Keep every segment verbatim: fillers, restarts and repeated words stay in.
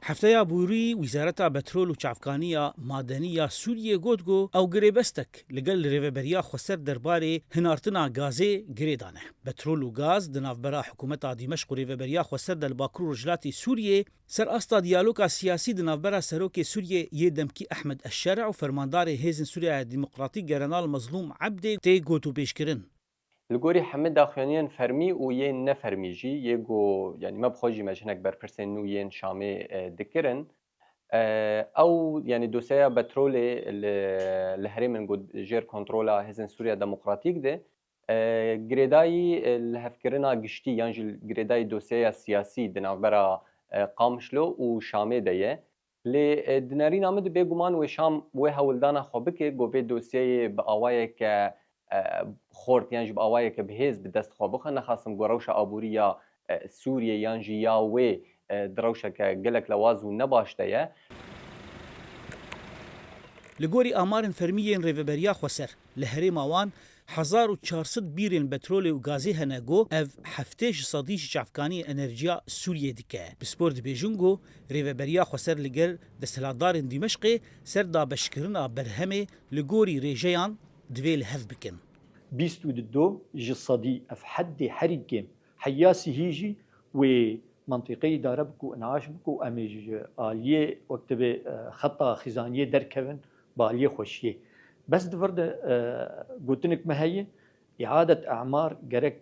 Hefteya borî Wezareta Petrol û Çavkaniya Madenî ya Sûriyê got ku ew girêbestek li gel Rêveberiya Xweser derbarê hinartina gazê girê dane. Petrol û gaz di navbera hikûmeta Dîmeşq û Rêveberiya Xweser de li Bakur û Rojhilatê Sûriyê ser asta diyaloga siyasî di navbera Serokê Sûriyê yê demkî Ehmed Eşşer û fermandarê Hêzên Sûriya Demokratîk General Mezlûm Ebdê tê gotûbêjkirin. Li gorî hemî daxuyaniyên fermî û yên nefermî jî yê ku, yanî me bi xwe jî me ji hinek berpirsên nû yên Şamê, e, dikirin, e, ew, yanî dosyeya petrolê li, li herêmên ku jêr kontrola Hêzên Sûriya Demokratîk de, e, girêdayî, e, lihevkirina giştî yan jî girêdayî dosyeya siyasî di navbera, e, Qamişlo û Şamê de ye. Lê, e, di nerîna min de bêguman wê Şam wê hewldana xwe bike ku vê dosyeyê bi awayeke, e, xort yan jî bi awayeke bi hêz bi dest xwe bixe. Nexasim ku rewşa aborî ya, e, Sûriyê yan jî ya wê, e, di rewşeke gelek lewaz û nebaş de ye. Li gorî amarên fermî yên Rêveberiya Xweser, li herêma wan hezar û çar sed bîrên petrolê û gazê hene ku ev heftê ji sedî ji çavkaniyê enerjiya Sûriyê dike. Pispor dibêjin ku Rêveberiya Xweser li gel desthilatdarên Dîmeşqê ser dabeşkirina berhemê li gorî rêjeyan divê li hev bikin. Bîst û du ji sedî ev heddê herî kêm. Heya sihî jî wê mentiqê îdare bike û in'aş bike û em ê ji aliyê wek tibê, e, xeta xîzaniyê derkevin bi aliyê xweşiyê. Bes di vir de, e, gotinek me heye, îadet emar gerek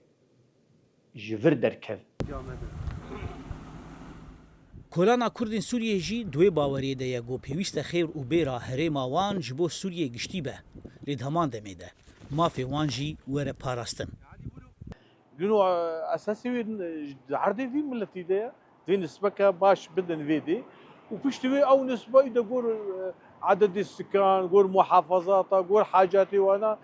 ji vir derkeve. Kolana Kurdên Sûriyê jî di wê baweriyê de ye ku pêwîst e xêr û bêra herêma wan ji bo Sûriyê giştî be. Lê di heman demê de mafê wan jî were parastin. Gino esasî wê di erdê vî miletî de ye. Vê nisbeke baş bidin vê dê. Û piştî wê ew nisbe de gor, e, ededê sikan, gor muhafazata, gor hacatê wana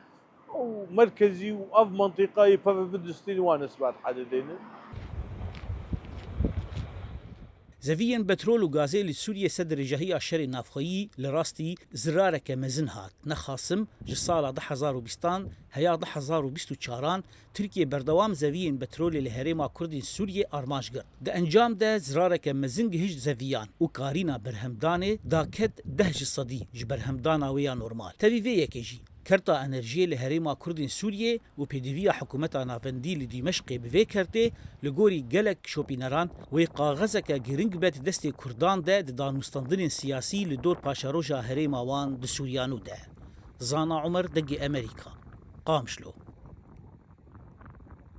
û merkezî û ev mentiqayê peve bidistîn wan nisbe hededêne. Zeviyên petrol û gazê li Sûriyê ser dirêjahiya şerê navxweyî li rastî zirareke mezin hat. Nexasim ji sala du hezar û bîstan heya du hezar û bîst û çaran Tirkiye berdewam zeviyên petrolê li herêma Kurdên Sûriyê armanc girt. Di encam de zirareke mezin gihişt zeviyan û karîna berhemdanê daket deh ji sedî ji berhemdana wê ya normal. Tevî vê yekê jî, kerta enerjiyê li herêma Kurdên Sûriyê û pêdiviya hikûmeta navendî li Dîmeşqê bi vê kertê, li gorî gelek şopîneran, wê kaxezeke giring be di destê Kurdan de di danûstandinên siyasî li dor paşeroja herêma wan di Sûriya nû de. Zana Umer, Dengê Emerîka, Qamişlo.